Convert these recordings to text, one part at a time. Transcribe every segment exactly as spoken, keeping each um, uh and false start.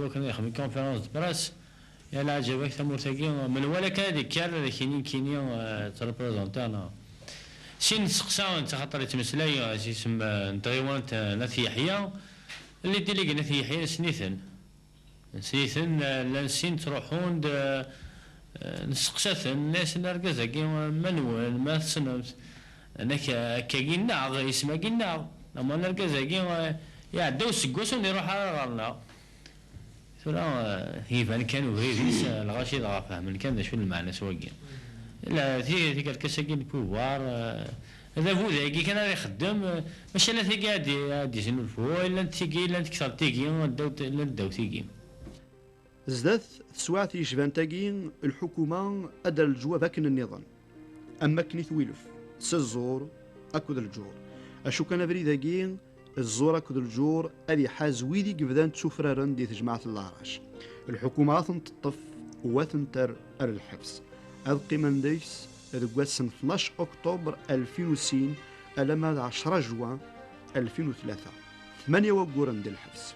Kan ixdem conférence de presse, ya leɛǧeb-ak tamurt-agi, menwala kan ad ikker ad ak-inin kini, eh, ttreprezantiɣ neɣ. Sin nesteqsa-tent axaṭer yettmeslay, eh, s yisem, eh, n tɣiwant, eh, n At Yeḥya, les délégués n At Yeḥya nessen-iten. Nessen-iten, eh, llan sin ttruḥun-d, eh, eh, nesteqsa-ten, nnan-asen argaz-agi, eh, manwen, ma tessnem-t? Nnan-ak, eh, akkagi nneɣ, isem-agi nneɣ. Ama argaz-agi, eh, iɛedda useggas ur iruḥ ara ɣer-neɣ. Tura, eh, iban kan ubrid-is, eh, lɣaci dɣa fehmen kan d acu n lmeɛna s wagi. La, ti-, tikerkas-agi n pouvoir, eh, d abud-agi kan ara ixeddem, eh, maca llant tigi ad d-, ad d-iznulfu, llant tigi, llant kter tigi, ddaw t-, llant ddaw tigi. Zdat teswiɛt yecban tagi, lḥukuma ad d-terr leǧwab akken nniḍen, am wakken i twilef, s ẓẓur akked lǧur. Acu kan abrid-agi, ẓẓur akked lǧur ad iḥaz wid i yebdan ttufraren di tejmaɛt n leɛrac. Lḥukuma ad ten-teṭṭef u ad ten-terr ar lḥebs. Ad qqimen deg-s deg wass n tnac oktober alfin u sin alamma d ɛecra juin alfin u tlata. Tmanya wagguren di lḥebs.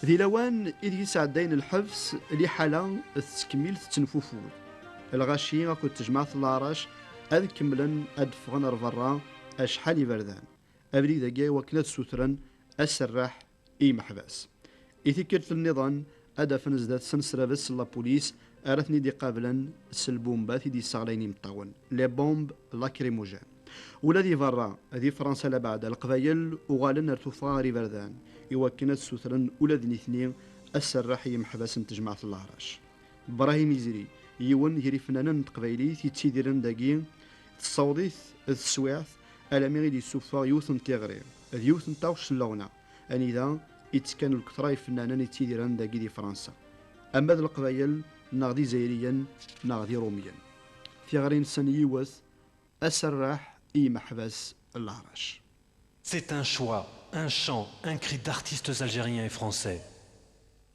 Di lawan ideg i sɛeddayen lḥebs, liḥala tettkemmil tettenfufud. Lɣaci akked tejmaɛt n leɛrac ad kemmlen ad d-ffɣen ar berra acḥal iberdan. Abrid-agi i wakken ad ssutren aserreḥ i yimeḥbas. I tikkelt nniḍen, ad afen zdat-sen srabes n lapulis ara ten-id-iqablen s lbumbat i d-yesseɣlayen imeṭṭawen, les bombes lacrymogènes. Ula di berra, di Fransa labeɛda, Leqbayel uɣalen ar tuffɣa ɣer iberdan, i wakken ad ssutren ula d nitni aserreḥ i yimeḥbas n tejmaɛt n leɛrac. Brahim Izri, yiwen gar yifennanen n teqbaylit yettidiren dagi, tessaweḍ-it teswiɛt alami i d-yessufeɣ yiwet n tiɣri d yiwet n taɣect n leɣna, anida i ttekkan lketṛa ifennanen yettidiren dagi di Fransa, ama d Leqbayel neɣ d Izzayriyen neɣ d Irumyen. Tiɣri-nsen yiwet, aserreḥ i yimeḥbas n leɛrac. C'est un choix, un chant, un cri d'artistes algériens et français.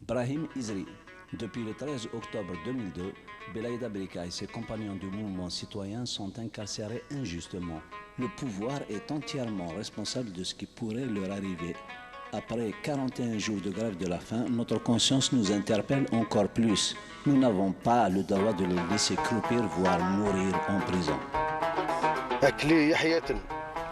Brahim Izri. Depuis le treize octobre deux mille deux, Belaïd Abrika et ses compagnons du mouvement citoyen sont incarcérés injustement. Le pouvoir est entièrement responsable de ce qui pourrait leur arriver. Après quarante et un jours de grève de la faim, notre conscience nous interpelle encore plus. Nous n'avons pas le droit de les laisser croupir, voire mourir en prison. Akli yeḥyaten.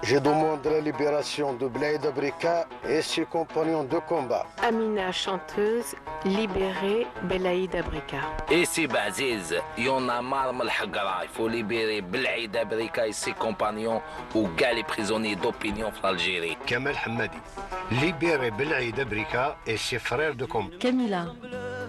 Je demande la libération de Belaïd Abrika et ses compagnons de combat. Amina, chanteuse, libérez Belaïd Abrika. Et c'est Baziz, y en a marre من الحقرة. Il faut libérer Belaïd Abrika et ses compagnons ou gars les prisonniers d'opinion في l'Algérie. Kamal Hammadi. Libérez Belaïd Abrika et ses frères de combat. Camila,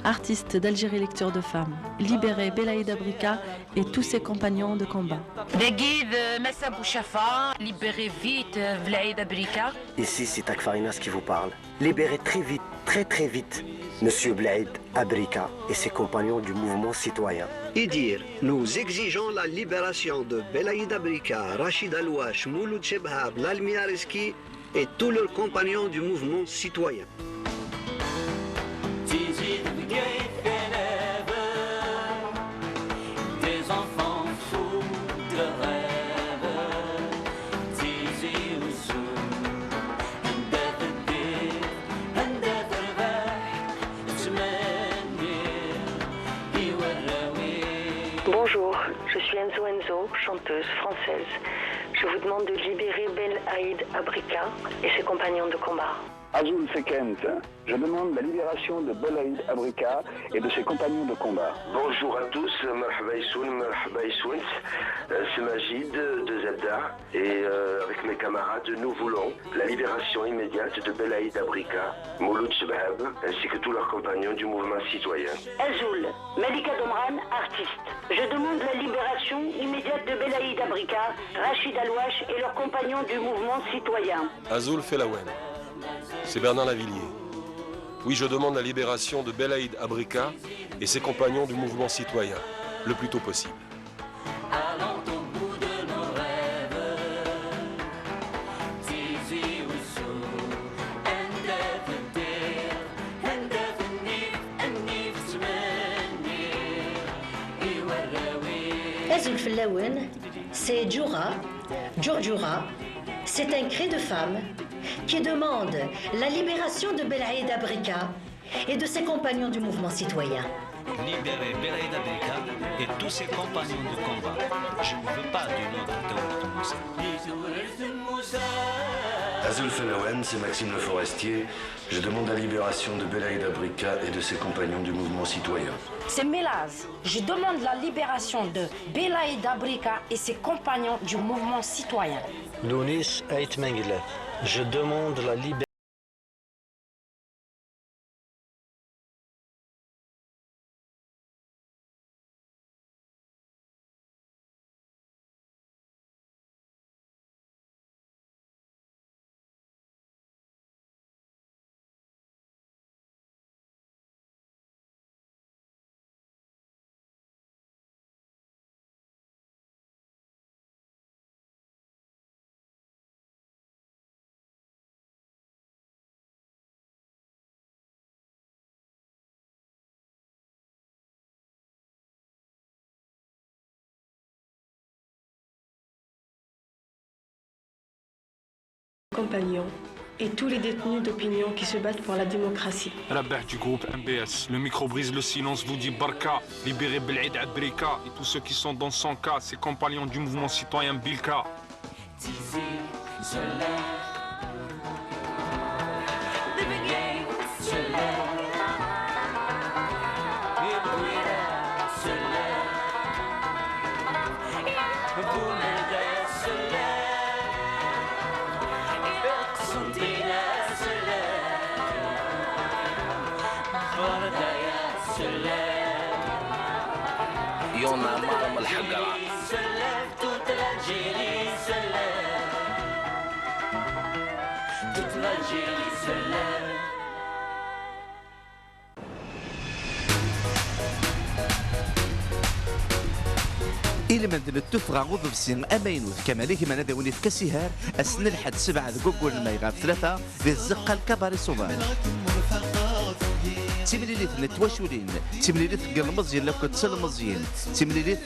artiste d'Algérie Lecture de Femmes, libérez Belaïd Abrika et tous ses compagnons de combat. Dagi d Massa Bouchafa, libérez vite, euh, Belaïd Abrika. Ici, c'est Takfarinas qui vous parle. Libérez très vite, très très vite, Monsieur Belaïd Abrika et ses compagnons du mouvement citoyen. Idir, nous exigeons la libération de Belaïd Abrika, Rachid Alwash, Mouloud Chebhab, Lalmi Areski et tous leurs compagnons du mouvement citoyen. Tizi d Bgayet Kanaba, des enfants fous de rêve. Tizi Uzzu, anda teddiḍ, anda terbeḥ, ttmenniɣ i warraw-ik. Bonjour, je suis Enzo Enzo, chanteuse française. Je vous demande de libérer Belaïd Abrika et ses compagnons de combat. Azul fell-akent. Je demande la libération de Belaïd Abrika et de ses compagnons de combat. Bonjour à tous, مرحبا يسون، مرحبا يسونت. C'est Majid de Zadda et, euh, avec mes camarades, nous voulons la libération immédiate de Belaïd Abrika, Mouloud Chebhab, ainsi que tous leurs compagnons du mouvement citoyen. Azul, Malika Domran, artiste. Je demande la libération immédiate de Belaïd Abrika, Rachid Alwash et leurs compagnons du mouvement citoyen. Azul fell-awen. C'est Bernard Lavilliers. Oui, je demande la libération de Belaïd Abrika et ses compagnons du mouvement citoyen, le plus tôt possible. Allons au bout de nos rêves. Tizi Uzzu, anda teddiḍ, anda tennif, nnif ttmenniɣ i warraw-ik. Azul fell-awen, c'est Djura, Djurdjura, c'est un cri de femme. qui demande la libération de Belaïd Abrika et de ses compagnons du mouvement citoyen. Libérez Belaïd Abrika et tous ses compagnons de combat. Je ne veux pas d'une autre Daoud Moussa. Azul Felawan, c'est Maxime Le Forestier. Je demande la libération de Belaïd Abrika et de ses compagnons du mouvement citoyen. C'est Melaz. Je demande la libération de Belaïd Abrika et ses compagnons du mouvement citoyen. Lounis Ait Menguelet. Je demande la libération. Compagnons et tous les détenus d'opinion qui se battent pour la démocratie. Rabah du groupe M B S, le micro brise le silence, vous dit Barka, libérez Belaïd Abrika et tous ceux qui sont dans son cas, ses compagnons du mouvement citoyen Bilka. Yuna Maram Lḥegran. Ilmend n tuffɣa uḍebsi amaynut Kamal Igman ad awen-ifk asiher ass n lḥedd sebɛa deg waggur n may ɣef tlata di tzeqqa n Kabari Sudan. D timlilit n twaculin, d timlilit n yilmeẓyen akked telmeẓyin, d timlilit